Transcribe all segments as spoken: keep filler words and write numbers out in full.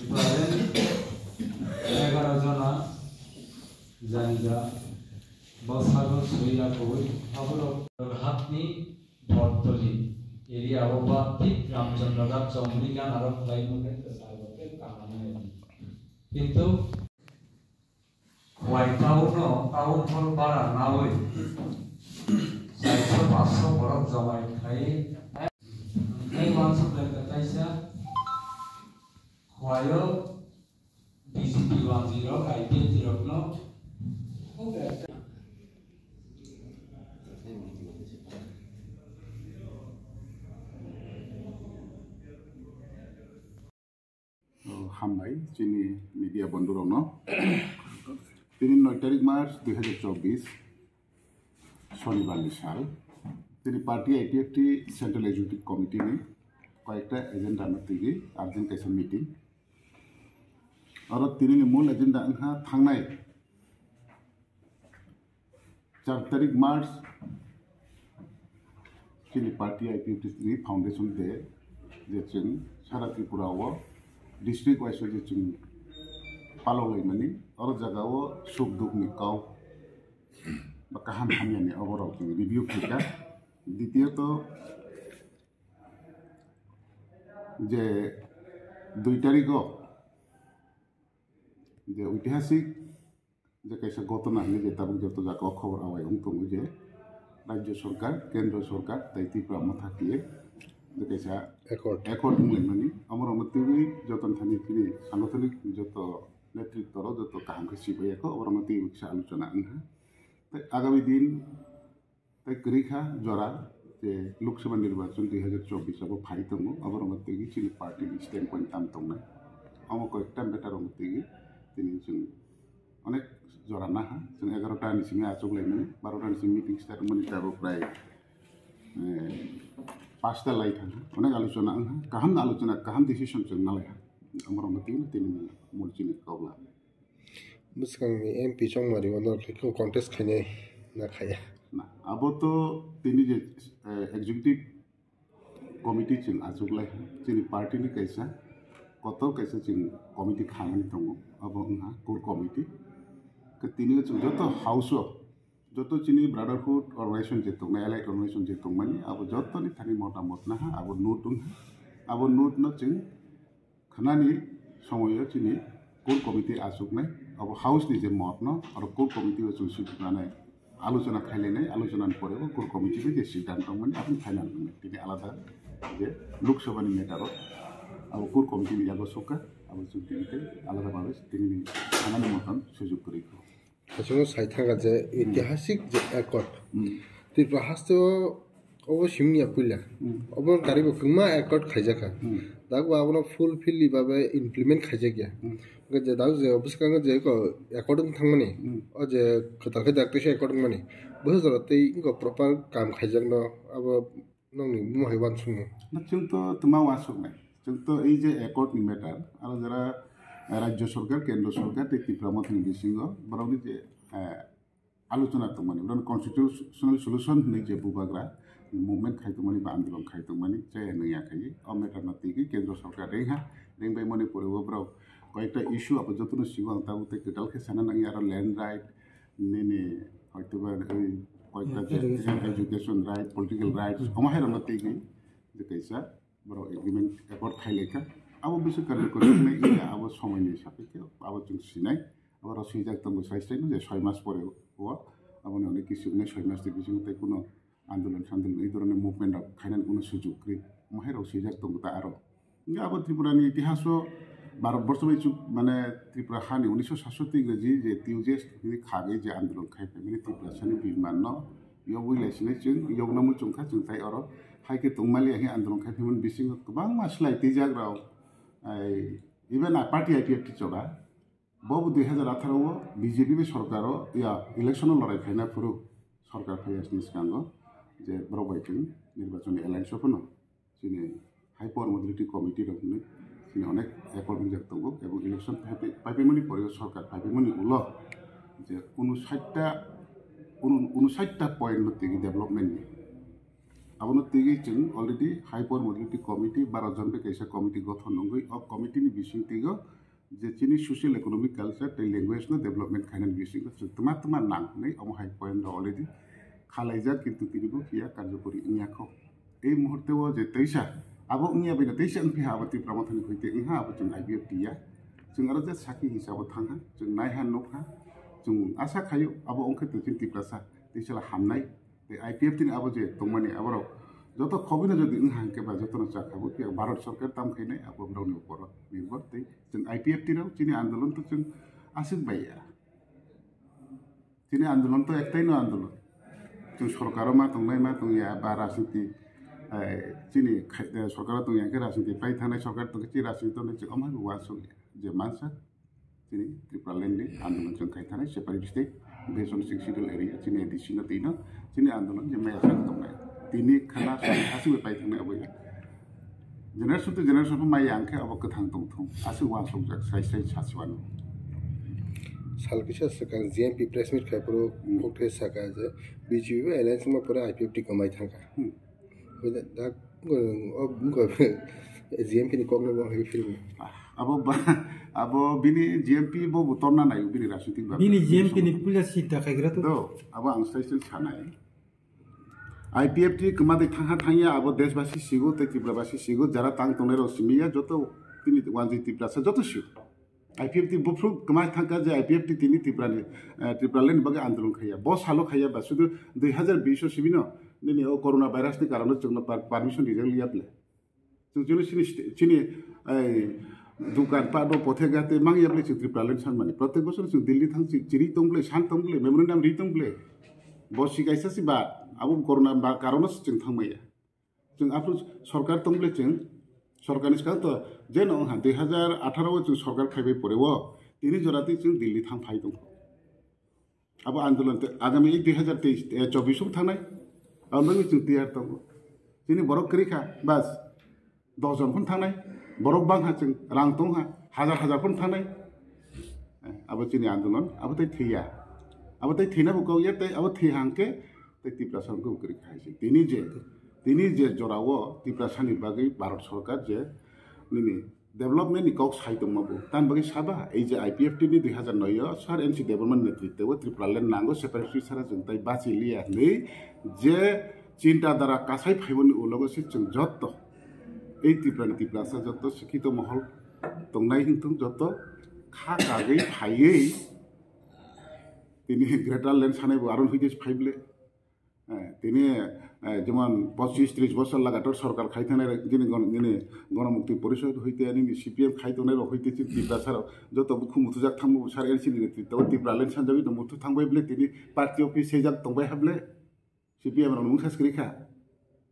Present egaro jona jani ja bwskango swi ya koi aborok hapni Bordoli area o ba thik Ramchandra Ghat chongni gana rok khlai mwnwi kwcharo khe kaham wngya. Kintu Khwai town no town hall bara nawi chairso paanso borok jomai khlai. Tei uansuk bai kaisa Khwai o B J P wanjwi rok, I P F T rok no O, hambai chini media bondhurokno. Tini noi tarik March dui hajar chobbish, Shonibar ni sal. Tini party I P F T Central Executive Committee ni koyekta agenda no tigi urgent kaisa meeting. Oro tini ni mul agenda wngkha thangnai char tarik March chini party I P F T ni foundation day, je chwng sara Tripura o district wise o je chwng palok laimani, oro jaga o suk duk ni kok ba kaham hamya ni oborok chwng review khaikha. Ditiyoto je dui tarik o je oitihasik je kaisa gotona hinwi je tabuk joto jaga o khobor awai wng tongo je Rajya Sarkar, Kendra Sarkar tei Tipra Motha kiye je kaisa Accord. Accord wng laimani. Amo rokno twiwi joto ni thani tini sangathanik joto netritto rok joto kaham khe sibaiya kho, abo rokno twiwi kisa alochona wngkha. Tei agami din tei kwrwi kha jora je Lok Sabha nirbachon dui hajar chobbish abo phai tongo, abo rokno twiwi chini party ni standpoint tam tongnai. Amo koyekta matter rokno twiwi tini chwng onek jora naha, chwng egarota ni simi achuk laimani, barota ni simi meeting start wngmani tabuk prai, eh, pasta lai thangha, onek alochona wngha, kaham alochona, kaham decision chwng nalaiha, amo rokno twiwi tini mul chini kok la. Bwskangni M P chongmari o norok khe contest khainai na khaiya? Na, abo to tini je, eh, executive committee chwng achuk lai, chini party ni kaisa kotor kaisa chwng committee khamani tongo, abo wngkha core committee. Khe tini o chwng joto house o, joto chini brotherhood organization je tongnai, allied organization je tongmani, abo jotoni thani motamot naha, abo note wngkha, abo note no chwng khnani somoio chini core committee achuknai, abo house ni je motno oro core committee o chwng swi thwngnai, alochona khailainai, alochonani pore bo core committee bai je siddhanto wngmani, aboni final wngnai. Tini alada je Lok Sabha ni matter o abo core committee ni yago sokha, abo chwng tini tei alada babe tini ni thanani motom sujuk kwrwi kho. Aswkno sai thangkha je, hmm, itihasik je accord. Hmm. Tripura haste o obo simi ya puila. Hmm. Obo karibo kwbangma accord khaijakha. Hmm. Dago abono fulfill ni bagwi implement khaijakya. Hmm. Hwnkhe je dago je bwskango je ko accord wng thangmani, hmm, o je kwtal khe daktwisa accord wngmani. Bwsajora tei wngkha proper kam khaijakno abo Nokni buma hai uansukmung? Na, chwng to twma uansuknai. Chwng to ei je accord ni matter, aro jara, eh, Rajya Sarkar, Kendra Sarkar tei Tipra Mothani bisingo borokni je, eh, alochona tongmani, borokni constitutional solution hinwi je bubagra movement khai tongmani ba andolon khai tongmani, chaya nungya khai o matter no twi Kendra Sarkar rengha, rengbai mani pore o borok koyekta issue abo jotono sigo ang tabuk tei kwtal khe sana nangya, aro land right, nini hoitoba oi koyekta je education, education right, political rights, omo hai rokno twi je kaisa borok agreement accord khai laikha. Abo bisi karjakori wngnai iya, abo somoini sapikhe abo chwng sinai. Abo rok swijak tongo sai sai je soi mas pore o, aboni onek kisu wngnai soi mas ni bisingo tei kuno andolon sandolon ei dhoroner movement rok khainani kuno sujug kwrwi. Omo hai rok swijak tongo ta aro. Hingke abo Tripura ni itihas o Bharat borsho bai chuk, mane Tripura ha ni unisho satshoti ingraji je T U J S ni khagwi je andolon khai phaimani Tripura sani bini man no yogwi lai sinai chwng yogna muchung kha chwng tai oro hai khe tongmali ya hwnwi andolon khai phaimani bisingo kwbangma slai twijak rok, ai, even a party I P F T choba. Bo bo dui hajar atharo o B J P bai sorkar o, ya, election o lorai khaina phuru sorkar phai ya sini swkango je borok bai chwng nirbachon ni alliance o phano chini Hyper Mobility Committee rok hwnwi chini onek accord wngjak tongo, ebong election phai-, phaipaimani pore o sorkar phaipaimani ulo je unusatta, unu-, unusatta point no tigi development ni Abono twiwi chwng already High Power Modality Committee baro jon bai kaisa committee gothon wngwi o committee ni bisingtwigo je chini social, economic, culture tei language no development khainani bisingo chwng twma twma nang hwnwi omo hai point rok already khalaijak, kintu tini bo phiya karjokori wngya kho. Ei muhurte o je teisa abo wngya bai no teisa wngphi ha, abo Tipra Mothani hoite wngha, abo chwng I P F T ya. Chwng aro je sakhi hisabo thangha, chwng naiha nukha, chwng asa khaio abo wngkhe twi chini Tiprasa teisa la hamnai. Tei I P F T ni abo je tongmani aborok joto khobino jodi wngha hwnkhe ba jotono chakha bo phiya Bharat Sarkar tam khainai abo borokni uporo nirbhor tei chwng I P F T rok chini andolon to chwng aswk bai ya. Chini andolon to ektaino andolon. Chwng sorkaro ma tongnai ma tongya ba rajniti, eh, chini khai-, eh, sorkaro tongya khe rajniti pai thangnai, sorkar tongkhe chini rajniti tongnai chwng omo hai bo uansukya je mansa chini Tipraland ni andolon chwng khai thangnai separate state based on six schedule area chini A D C no twi no chini andolon je maya sak tongnai. Tini khana aswk bai pai thangnai abo ya. Generation to generation pho maya ang khe abo kwthang tongthung. Aswk uansukjak sai sai sasiwano. Sal kisa swkang G M P press meet khai phuru, hmm, kokthai saka je B J P bai alliance wngma pore I P F T kwmai thangkha. Hmm. Oda dak, o, o, G M P ni kokno bo hai film. Abo ba, abo bini G M P bo bo torna nai bini rajnitik ba. Bini G M P ni puila sinta khaigra to. Do, abo ang sai sai sanai. I P F T kwma de thangha thangya abo deshbasi sigo tei Tripura basi sigo, jara tang tongnai rok simi ya joto tini wanjwi Tiprasa joto sigo. I P F T buphru kwma thangkha je I P F T tini Tripura ni, eh, Tripura ni bagwi andolon khaiya. Bo salo khaiya ba sudu dui hazar bish o simi no nini o corona virus ni karon no chwngno per-, permission rijak liya ble. Chwng chini, chini, chini, ei, dukan pat no pothe gate mang ya ble chwng Tripura len san mani. Protek bosor chwng Delhi thang chi-, chiri tong ble, san tong ble, memorandum ri tong ble. Bo si kaisa si ba, abo corona ba karon no chwng thang maya. Chwng aphuru sorkar tong ble chwng, sorkar ni swkang to je no wngha dui hazar atharo o chwng sorkar khai bai pore o, tini jora twi chwng Delhi thang phai tong kho. Abo andolon te agami dui hazar teis, eh, chobbish o thangnai. Abo bagwi chwng tiyar tongo. Chini borok kwrwi kha, bas, dos jon phano thangnai. Borok bang kha chwng, rang tong kha, hazar hazar phano thangnai. Eh, abo chini andolon, abo tei thwiya. Abo tei thwina bo kok ya, tei abo thwi hang khe tei Tiprasa wngkhe bo kwrwi kha hai se. Tini je, tini je jora o Tiprasa ni bagwi Bharat Sarkar je nini development ni kok sai tongma bo. Tan bagwi saba, ei je I P F T ni dui hazar noi o Sir N C Debbarma ni netritwo o Tripura land nango, separate sara chwng tai bachi liya hinwi je chinta dhara kasai phaimani ulo se chwng jotto ei Tripura ni Tiprasa jotto sikhito mohol tongnai hinthung jotto kha kagwi phaiwi tini greater land sanai bo aron huide phaible. Eh, tini, eh, jemon pochis tris bosor lagatar sorkar khai thangnai rok, jini gon-, jini Gonomukti Porishod hoite, nini C P M khai tongnai rok hoite, chini Tiprasa rok joto bukhuk muthujak thangma bo Sir N C ni netritwo o Tripura land sanjagwi no muthu thangbai ble, tini party office sejak tongbai ha ble, C P M rok mungsa swkri kha.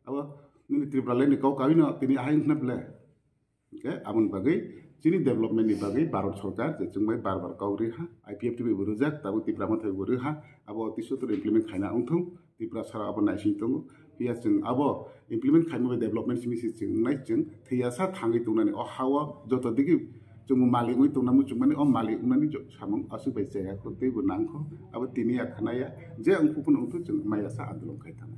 Abo nini Tripura land ni kok kaui no tini ahai wngkhna ble. Hingkhe aboni bagwi chini development ni bagwi Bharat Sarkar je chwng bai bar bar kok rwha, I P F T bai bo rwjak, tabuk Tipra Motha bai bo rwha, abo oti sotor implement khaina wngthung, Tiprasa rok abo naising tongo. Phiya chwng abo implement khaima bai development simi se chwng wngnai, chwng thwiyasa thangwi tongnani o ha-o joto digi chwng malik wngwi tongna muchungmani o malik wngnani jo-, samung aswk bai chaya kho, teibo nang kho, abo tini ya khana ya, je wngkhu phano wngthung chwng maya sa andolon khai thang.